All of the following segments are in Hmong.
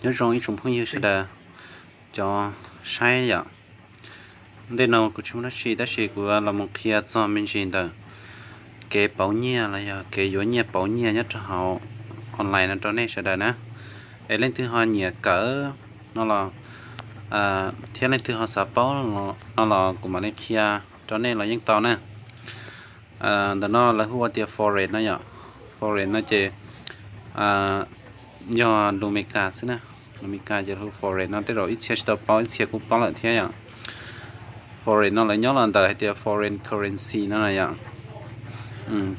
Nyob zoo ib tsoom phooj ywg sawv daws cov saib yom. Ntej no kuv tsis muaj dab tsi tab sis kuv los mus qhia txog me ntsis ntawm kev pauv nyiaj los yog kev yuav nyiaj pauv nyiaj nyob rau hauv online no rau nej sawv daws na. Es leej twg ho nyiam kawm no los thiab leej twg ho xav paub no los kuv mam li qhia rau nej los yeej tau na. Ntawm no lawv hu ua tias forex no yom. Forex no ces yog lus Meskas xwb na. Lus Meskas ces hu forex no, tej zaum ib txhia tsis tau paub, ib txhia kuj paub lawm thiab yom. Forex no lawv nyob los ntawm hais tias foreign currency no na yom.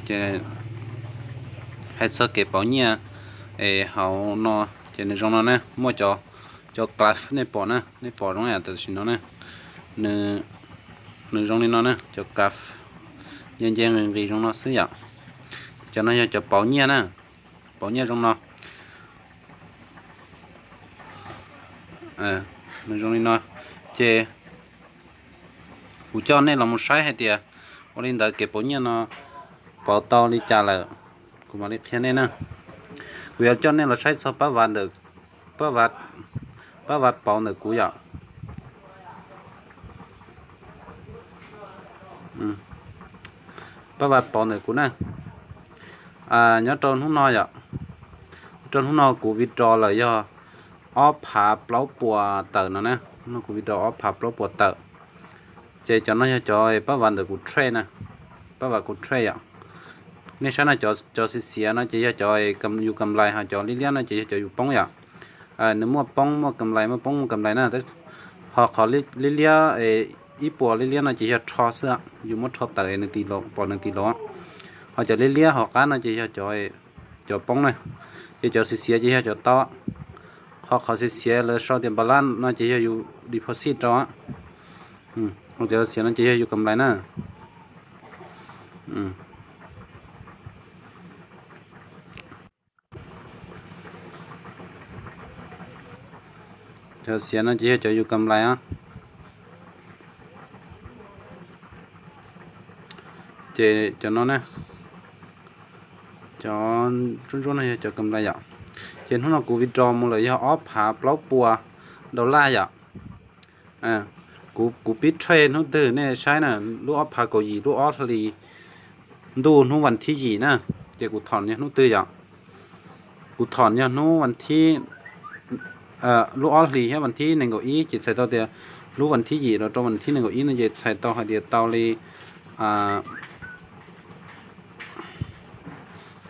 Ces hais txog kev pauv nyiaj es hauv no ces nws zoo no na, muaj cov graph nej pom na, nej pom zoo yam tam sim no na. Nws zoo li no na, cov graph nce nce nqis nqis zoo no xwb yom. Cov no yog cov pauv nyiaj na, pauv nyiaj zoo no. Nws zoo li no, ces kuv coj nej los mus saib hais tias ua li ntawd kev pauv nyiaj no pauv tau li cas lawm, kuv mam li qhia nej na. Kuv yuav coj nej los saib txog pab vas ntawm, pab vas, pab vas pauv ntawm kuv yom. Pab vas pauv ntawm kuv na. Nyob rau hnub no yom, rau hnub no kuv withdraw lawm yog ob phav plaub puas tawm no na. Hnub no kuv withdraw ob phav plaub puas tawm. Ces cov no yog cov pab vas ntawm kuv trade na, pab vas kuv trade yom. Nej saib no, cov xiav xiav no ces yog cov yus kam nplais, ho cov liab liab no ces yog cov yus poob yom. Nws muaj poob muaj kam nplais, muaj poob muaj kam nplais na. Ho qhov liab liab, ib puas liab liab no ces yog rho xwb, yus muab rho tawm nws tis laus, pom nws tis laus. Ho cov liab liab hauv qab no ces yog cov poob na, ces cov xiav xiav ces yog cov tau. Ho qhov xiav xiav lawv sau tias balance no ces yog yus deposit rau. Cov xiav no ces yog yus kam nplais na. Cov xiav no ces yog cov yus kam nplais os. Ces cov no na, cov ntsuab ntsuab no yog cov kam nplais yom. Ces hnub no kuv withdraw mus lawm yog ob phav plaub puas dollar yom. Kuv, kuv pib trade hnub twg nej saib na, lub ob phav kaum yim lub ob hlis ntuj hnub vas thib yim na, ces kuv thom yog hnub twg yom. Kuv thom yog hnub vas thib, lub ob hlis thiab vas thib nees nkaum ib, ces txhais tau tias lub vas thib yim los rau vas thib nees nkaum ib no ces txhais tau hais tias tau li,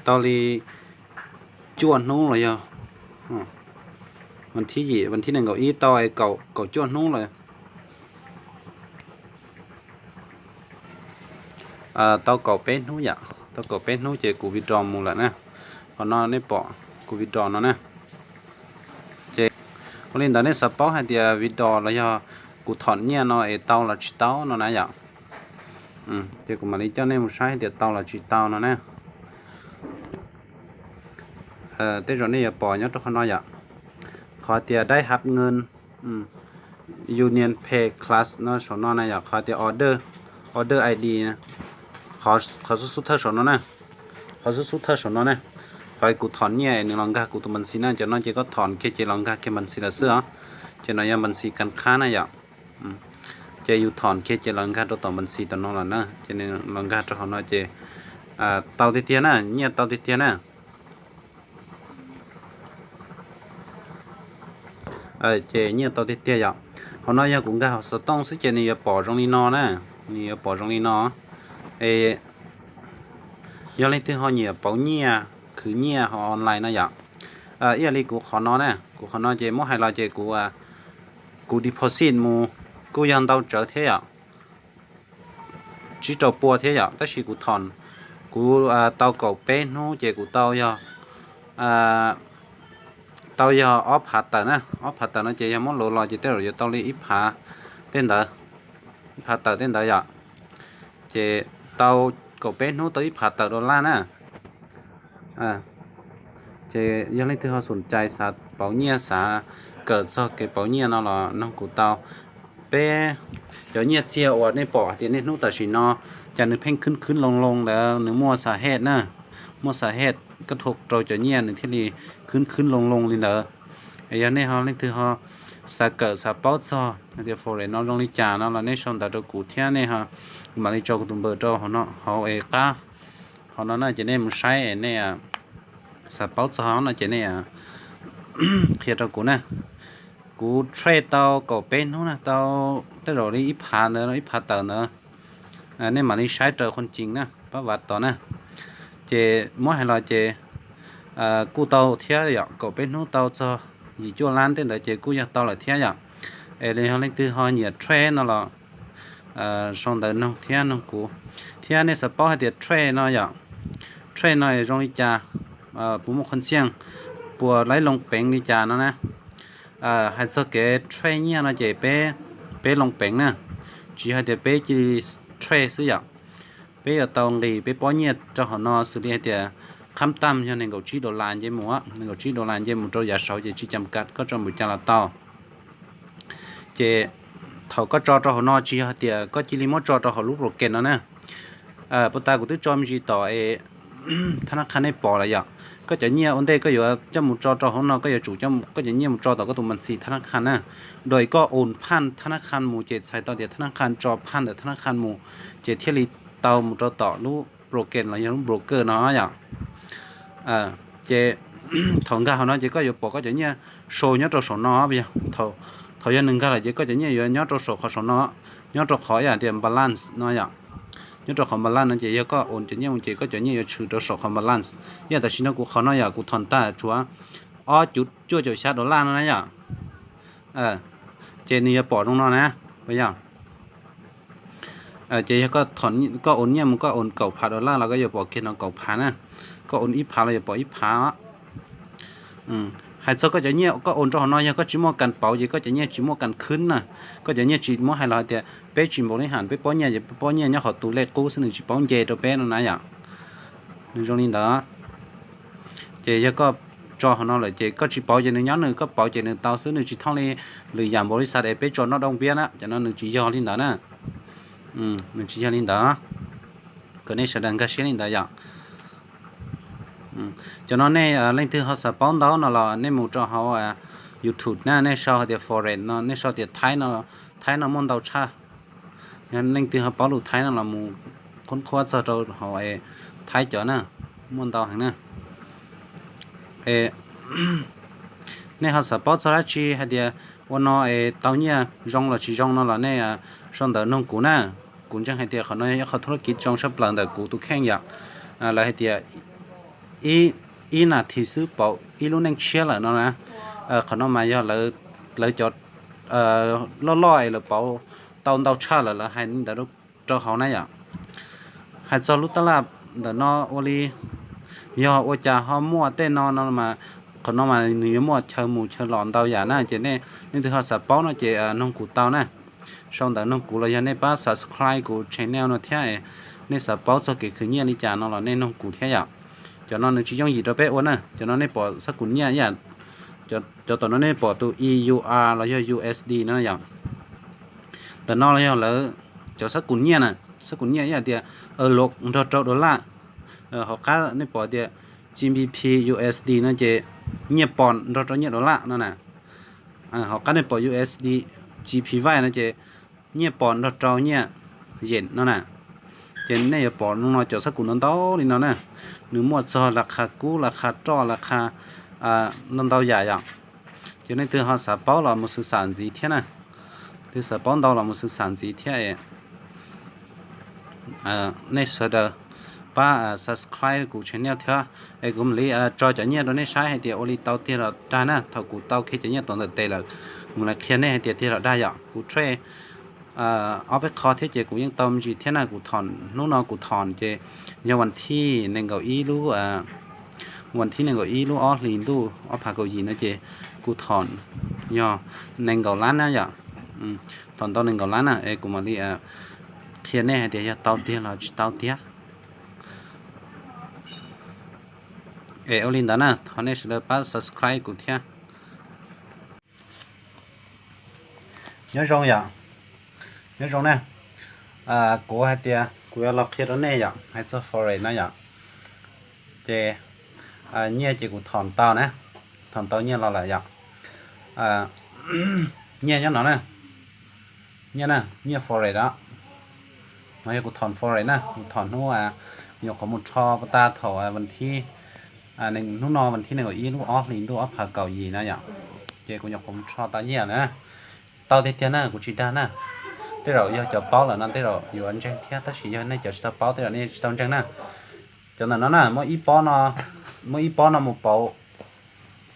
tau li cuaj hnub los yog vas thib yim, vas thib nees nkaum ib tau kaum cuaj hnub los tau kaum peb hnub yom, tau kaum peb hnub ces kuv withdraw mus lawm na. Qhov no nej pom kuv withdraw no na. Ces ua li ntawd nej xav paub hais tias withdraw los yog kuv thom nyiaj no es tau los tsis tau no na yom. Ces kuv mam li coj nej mus saib hais tias tau los tsis tau no na. Tej zaum nej yuav pom nyob rau qhov no yom, qhov tias dai hab ngeej, Union Pay Class no saum no na yom, qhov tias order, order I D, qhov xub xub thawj saum no na, qhov xub xub thawj saum no na. Qhov kuv thom nyiaj nws los nkag kuv tus npas xis na, cov no ces koj thom kiag ces los nkag kiag npas xis lawm xwb os. Ces no yog npas xis kas khab na yom. Ces yus thom kiag ces los nkag rau tom npas xis tom no lawm na, ces nws los nkag rau hauv no ces tau tiag tiag na, nyiaj tau tiag tiag na. Ces nyiaj tau tiag tiag yom. Hauv no yog kuv nkag hauv xov tooj xwb ces nws yuav pom zoo li no na, nws yuav pom zoo li no. Es yog leej twg ho nyiam pauv nyiaj, khwv nyiaj hauv online no yom. Ib yam li kuv qhov no na, kuv qhov no ces muab hais los ces kuv, kuv deposit mus kuj yog ntau tsawv thiab yom, tsib rau pua thiab yom, tab sis kuv thom, kuv tau kaum peb hnub ces kuv tau yog, tau yog ob phav tawm na, ob phav tawm no ces yog muab luv los ces tej zaum yuav tau li ib phav tej ntawd, ib phav tawm tej ntawd yom. Ces tau kaum peb hnub tau ib phav tawm dollar na. Ces yog leej twg ho xum cai xav pauv nyiaj, xav kawm txog kev pauv nyiaj no los noog kuv tau. Peb cov nyiaj txiag uas nej pom tias niaj hnub tam sim no cas nws pheej khwb khwb loo loo ntawd nws muaj xa hej na, muaj xa hej kaj thu rau cov nyiaj nws thiaj li khwb khwb loo loo li ntawd. Es yog nej ho leej twg ho xav kawm xav paub txog hais tias forex no zoo li cas no los nej sau ntawv rau kuv thiab nej ho, kuv mam li tso kuv tus npawb rau hauv no hauv es qab hauv no na ces nej mus saib es nej xav paub txog no ces nej qhia rau kuv na. Kuv trade tau kaum peb hnub na, tau tej zaum li ib phav ntawd ib phav tawm ntawd, nej mam li saib raws qhov tseeb na pab vav tod na. Ces muab hais los ces kuj tau thiab yom, kaum peb hnub tau txog yim cuaj lab tej ntawd ces kuj yog tau lawm thiab yom. Es yog leej twg ho nyiam trade no los sau ntawv noog thiab noog kuv. Thiab nej xav paub hais tias trade no yom, trade no es zoo li cas, puas muaj qhov ntxiaj, puas laib loo peev li cas no na. Hais txog kev trade nyiaj no ces peb, peb loo peev na, tsis yog hais tias peb cia li trade xwb yom. Peb yuav tau nqis peb pob nyiaj rau hauv no xws li hais tias qhab tam yog nees nkaum tsib dollar nce mus, nees nkaum tsib dollar nce mus rau yav saud ces tsis cam kam koj tso npaum cas los tau. Ces thaum koj tso rau hauv no tsis yog hais tias koj cia li muab tso rau hauv lub broker no na. Puag ta kuv twb tso me ntsis tom es thab nab qha nej pom lawm yom. Koj cov nyiaj ua ntej koj yuav coj mus tso rau hauv no koj yuav tsum koj cov nyiaj mus tso tom koj tus mas xim thab nab qha na. Dua koj own phaj thab nab qha mus ces txhais tau tias thab nab qha tso phaj ntawm thab nab qha mus, ces thiaj li tau mus rau tom lub broker los yog lub broker no yom. Ces thaum nkag hauv no ces koj yuav pom koj cov nyiaj show nyob rau saum no. Thaum yog nws nkag lawm ces koj cov nyiaj yuav nyob rau saum qhov saum no, nyob rau qhov ib yam tias balance no yom. Nyob rau qhov balance no ces yog koj own cov nyiaj mus ces koj cov nyiaj yuav tshwm rau saum qhov balance. Ib yam tam sim no kuv qhov no yom, kuv thom tag tshuav ob cuv cuaj caum xya dollar no na yom. Ces nws yuav pom zoo no na, puas yog? Ces yog koj own nyiaj mus koj own kaum phav dollar los koj yuav pom kiag no kaum phav na. Koj own ib phav los yuav pom ib phav. Hais txog koj cov nyiaj koj own rau hauv no yog koj tsis muaj kas pauv ces koj cov nyiaj tsis muaj kas khwb na. Koj cov nyiaj tsis muab hais los hais tias peb tsis npaum li ham peb pob nyiaj ces peb pob nyiaj nyob qhov tus lej qub xwb nws tsis paub nce rau peb no na yom. Nws zoo li ntawd. Ces yog koj tso hauv no lawm ces koj tsis pauv ces nws nyob nws, koj pauv ces nws tau xwb, nws tsis thooj li lwm yam npaum li xav es peb tso noj dooj piab na, cov no nws tsis yog li ntawd na. Nws tsis yog li ntawd. Kom nej sawv daws nkag siab li ntawd yom. Cov no nej leej twg ho xav paub ntau no los nej mus rau hauv YouTube na, nej sau hais tias forex no, nej sau tias Thaib no, Thaib no muaj ntau tshaj. Yog leej twg ho paub lus Thaib no los mus qhuab qhuab txog rau hauv Thaib cov na, muaj ntau heev na. Nej ho xav paub txog dab tsi hais tias ua no es tau nyiaj zoo los tsis zoo no los nej sau ntawv noog kuv na. Kuv ntseeg hais tias qhov no yog ib qho thub laj kiv zoo tshaj plaws ntawm kuv tus kheej yom. Lawv hais tias ib nas this xwb pauv ib lub neej tshiab lawm no na. Qhov no mas yog lawv cov loj loj es lawv pauv tau ntau tshaj lawm lawv hais li ntawd rau hauv na yom. Hais txog lub tab laj ntawm no ua li, yog ua cas ho muaj tej no no mas, qhov no mas nws yuav muaj chaw mus chaw los ntau yam na, ces nej leej twg ho xav paub no ces noog kuv tau na. Sau ntawv noog kuv los yog nej pab subscribe kuv channel no thiab, nej xav paub txog kev khwv nyiaj li cas no los nej noog kuv thiab yom. Cov no nws tsis yooj yim rau peb ua na, cov no nej pom xab kum nyiaj ib yam, cov tom no nej pom tus E U R los yog U S D no yom. Ntawm no los yog lawv cov xab kum nyiaj na, xab kum nyiaj ib yam tias los nrog rau dollar. Hauv qab nej pom tias G B P U S D no ces nyiaj pos nrog rau nyiaj dollar no na. Hauv qab nej pom U S D G P Y no ces nyiaj pos nrog rau nyiaj yen no na. Ces nej yuav pom no cov xab kum ntau ntau li no na, nws muaj txog las qha kub, las qha roj, las qha ntau ntau yam yom. Ces nej twg ho xav paub los mus xwm xam ntxiv thiab na, twg xav paub ntau los mus xwm xam ntxiv thiab. Nej sawv daws pab subscribe kuv channel thiab, es kuv mam li tso cov nyiaj rau nej saib hais tias ua li tau tiag los dag na. Thaum kuv tau kiag cov nyiaj tom ntawm tes lawm, kuv mam li qhia nej hais tias tiag los dag yom. Kuv trade ob peb qho thiab ces kuv yeej tau me ntsis thiab na. Kuv thom hnub no kuv thom ces yog vas thib nees nkaum ib lub, vas thib nees nkaum ib lub ob hlis ntuj ob phav kaum yim no ces kuv thom yog nees nkaum lab na yom. Thom ntau nees nkaum lab na es kuv mam li qhia nej hais tias yog tau tiag los tsis tau tiag. Es ua li ntawd na, thov nej sawv daws pab subscribe kuv thiab. Nyob zoo yom, nyob zoo na. Kuv hais tias kuv yuav los qhia rau nej yom, hais txog forex no yom. Ces nyiaj ces kuv thom tau na, thom tau nyiaj los lawm yom. Nyiaj nyob no na, nyiaj na, nyiaj forex os. No yog kuv thom forex na, kuv thom hnub, nyuam qhuav mus rho tag thaum, hnub no vas thib nees nkaum ib lub ob hlis ntuj ob phav kaum yim na yom. Ces kuv nyuam qhuav mus rho tau nyiaj na. Tau tiag tiag na, kuv tsis dag na. Tej zaum yog cov paub lawm no tej zaum yuav ntseeg thiab, tab sis yog nej cov tsis tau paub tej zaum nej tsis tau ntseeg na. Cov ntawm no na, muab ib pob no mus pauv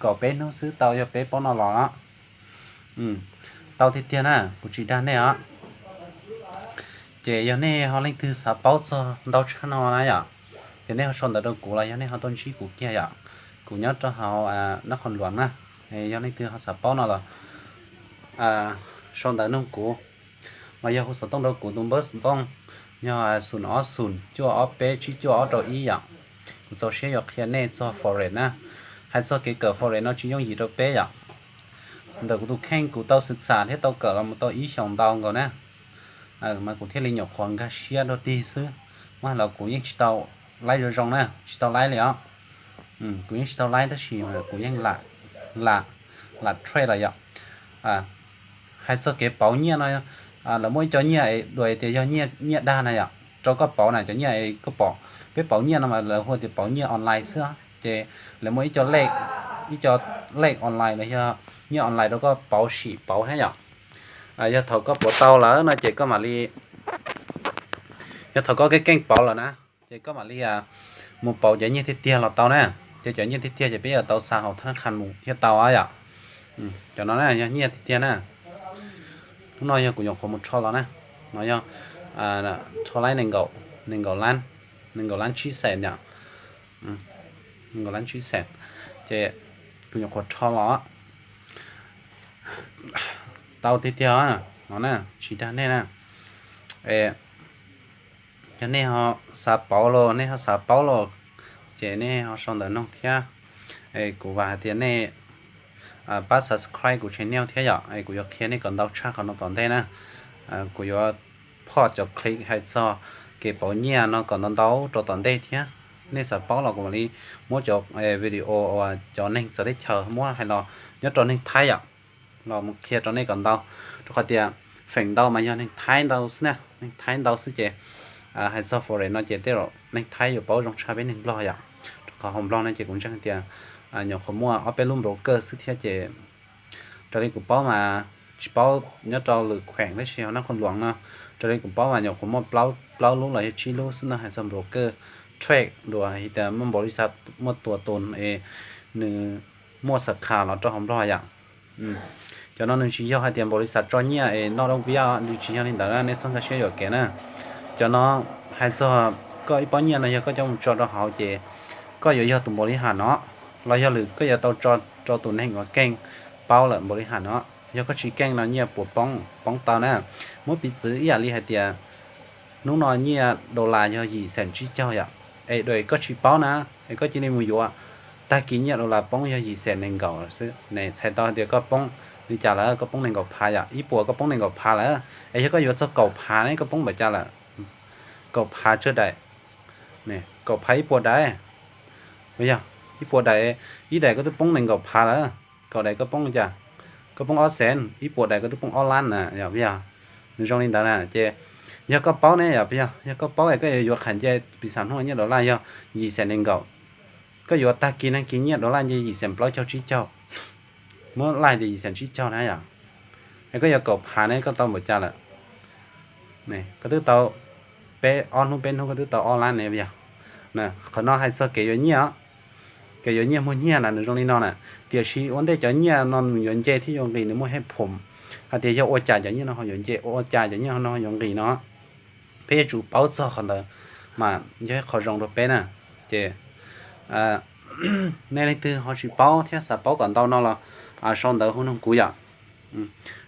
kaum peb hnub xwb tau yog peb pob no los. Tau tiag tiag na, kuv tsis dag nej os. Ces yog nej ho leej twg xav paub txog ntau tshaj no na yom, ces nej ho sau ntawv rau kuv los yog nej ho tuaj ntsib kuv kiag yom. Kuv nyob rau hauv Nab Qhoos Luam na. Yog leej twg ho xav paub no los sau ntawv nug kuv, los yog hu xov tooj rau kuv tus npawb xov tooj yog xoom ob xoom cuaj ob peb tsib cuaj ob rau ib yom. Kuv txaus siab yuav qhia nej txog forex na. Hais txog kev kawm forex no tsis yooj yim rau peb yom. Ntawm kuv tus kheej kuv tau xwm txam thiab tau kawm los mus tau ib xyoos ntau nkaus na, mas kuv thiaj li nyuam qhuav nkag siab dua tig xwb. Muab hais los kuv yeej tsis tau laib zoo zoo na, tsis tau laib li os. Kuv yeej tsis tau laib tab sis kuv yeej lam, lam trade los yom. Hais txog kev pauv nyiaj no, lawv muaj ib co nyiaj es dua tias yog nyiaj dag na yom, rau koj pauv na, cov nyiaj es koj pom peb pauv nyiaj no mas lawv hu tias pauv nyiaj online xwb. Ces lawv muaj ib co lej, ib co lej online los yog nyiaj online rau koj pauv sim pauv thiab yom. Yog thaum koj pauv tau lawm no ces koj mam li, yog thaum koj keej keej pauv lawm na, ces koj mam li mus pauv cov nyiaj tiag tiag los tau na. Ces cov nyiaj tiag tiag ces peb yuav tau xa hauv thab nab qhas mus thiaj tau yom. Cov no na yog nyiaj tiag tiag na. Hnub no yog kuv nyuam qhuav mus rho los na. No yog rho laib nees nkaum lab, nees nkaum lab tsib xees yom. Nees nkaum lab tsib xees. Ces kuv nyuam qhuav rho los tau tiag tiag no na, tsis dag nej na. Yog nej ho xav pauv los, nej ho xav paub los, ces nej ho sau ntawv noog thiab. Kuv vam hais tias nej pab subscribe kuv channel thiab yom, kuv yuav qhia nej kom ntau tshaj qhov no tom ntej na. Kuv yuav phoj cov clip hais txog kev pauv nyiaj no kom ntau ntau rau tom ntej thiab. Nej xav paub los kuv mam li muab cov video uas cov neeg txawv teb chaws muab hais los nyob rau neeg Thaib yom, los mus qhia rau nej kom ntau, rau qhov tias feem ntau mas yog neeg Thaib ntau xwb na, neeg Thaib ntau xwb ces hais txog forex no ces tej zaum neeg Thaib yuav paub zoo tshaj peb neeg Nplog yom. Rau qhov hauv Nplog no ces kuv ntseeg tias nyuam qhuav muaj ob peb lub broker xwb thiab ces raws li kuv paub mas tsis paub nyob rau lwm kheem tab sis hauv Nab Qhoos Luam no, raws li kuv paub mas nyuam qhuav muaj plaub lub los yog tsib lub xwb no hais txog broker trade dua hais tias muaj npaum li xav muaj tua tus es nws muaj xav kha los rau hauv Nplog yom. Cov no nws tsis yog hais tias npaum li xav tso nyiaj es noj rooj via, nws tsis yog li ntawd na, nej txhob nkag siab yuam kev na. Cov no hais txog koj ib pob nyiaj no yog koj coj mus tso rau hauv ces koj yuav yog tus npaum li ham no, los yog lwm koj yuav tau tso rau tus neeg uas keej paub lawm npaum li ham no. Yog koj tsis keej no nyiaj puas poob? Poob tau na. Muab piv txwv ib yam li hais tias hnub no nyiaj dollar yog yim xees tsib caug yom, es dua koj tsis paub na, es koj cia li mus yuav, tag kis nyiaj dollar poob yog yim xees nees nkaum xwb ne, txhais tau hais tias koj poob li cas lawm? Koj poob nees nkaum phav yom, ib puas koj poob nees nkaum phav lawm, es yog koj yuav txog kaum phav ne koj poob npaum cas lawm? Kaum phav tsawg daim? Kaum phav ib puas daim, yog ib puas daim, ib daim koj twb poob nees nkaum phav lawm, kaum daim koj poob li cas? Koj poob ob xees, ib puas daim koj twb poob ob lab na yom. Yog nws zoo li ntawd na ces yog koj paub ne yom, yog, yog koj paub es koj yuav yuav qhas nce, piv xam hnub no nyiaj dollar yog yim xees nees nkaum, koj yuav tag kis nag kis nyiaj dollar nce yim xees plaub caug tsib caug, muab laij tias yim xees tsib caug na yom, es koj yuav kaum phav ne koj tau npaum cas lawm? Koj twb tau peb ob hnub peb hnub koj twb tau ob lab ne yog. Qhov no hais txog kev yuav nyiaj os, kev yuav nyiaj muag nyiaj na nws zoo li no na, tiam sis ua ntej cov nyiaj no nws yuav nce thiab yuav nqis nws muaj hej phoom hais tias yog ua cas cov nyiaj no ho yuav nce, ua cas cov nyiaj no ho yuav nqis no. Peb yuav tsum paub txog qhov ntawd mas yog ib qho zoo rau peb na. Ces nej leej twg ho tsis paub thiab xav paub kom ntau no los sau ntawv hu noog kuv yom.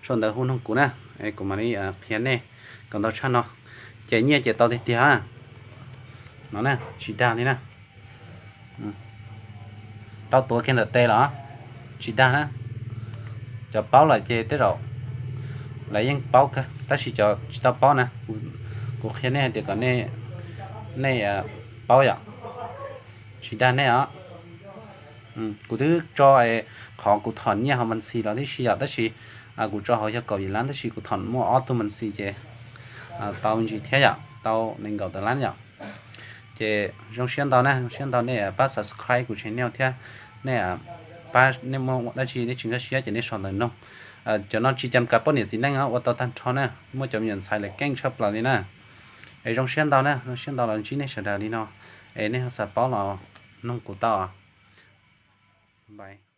Sau ntawv hu noog kuv na, kuv mam li qhia nej kom ntau tshaj no. Ces nyiaj ces tau tiag tiag no na, tsis dag li na. Tau tuav kiag ntawm tes los tsis dag na. Cov paub lawm ces tej zaum lawv yeej paub kawg, tab sis cov tsis tau paub na, kuv qhia nej hais tias kom nej paub yom. Tsis dag nej os. Kuv twb tso qhov kuv thom nyiaj hauv Monsi los tib si yom, tab sis kuv tso hauv yog kaum yim lab, tab sis kuv thom muaj ob tug Monsi ces tau ntsis thiab yom, tau nees nkaum tawm lab yom. Ces zoo siab ntau na, zoo siab ntau nej pab subscribe kuv channel thiab. Nej pab, nej muaj dab tsi nej tsis nkag siab ces nej sau ntawv nug. Cov no tsis cas kam poj niam txiv neej ua tau tag nrho na, muaj cov me nyuam ntxhais lawm keej tshaj plaws li na. Es zoo siab ntau na, zoo siab ntau los ntsib nej sawv daws li no, es nej ho xav paub los nug kuv tau. Bye.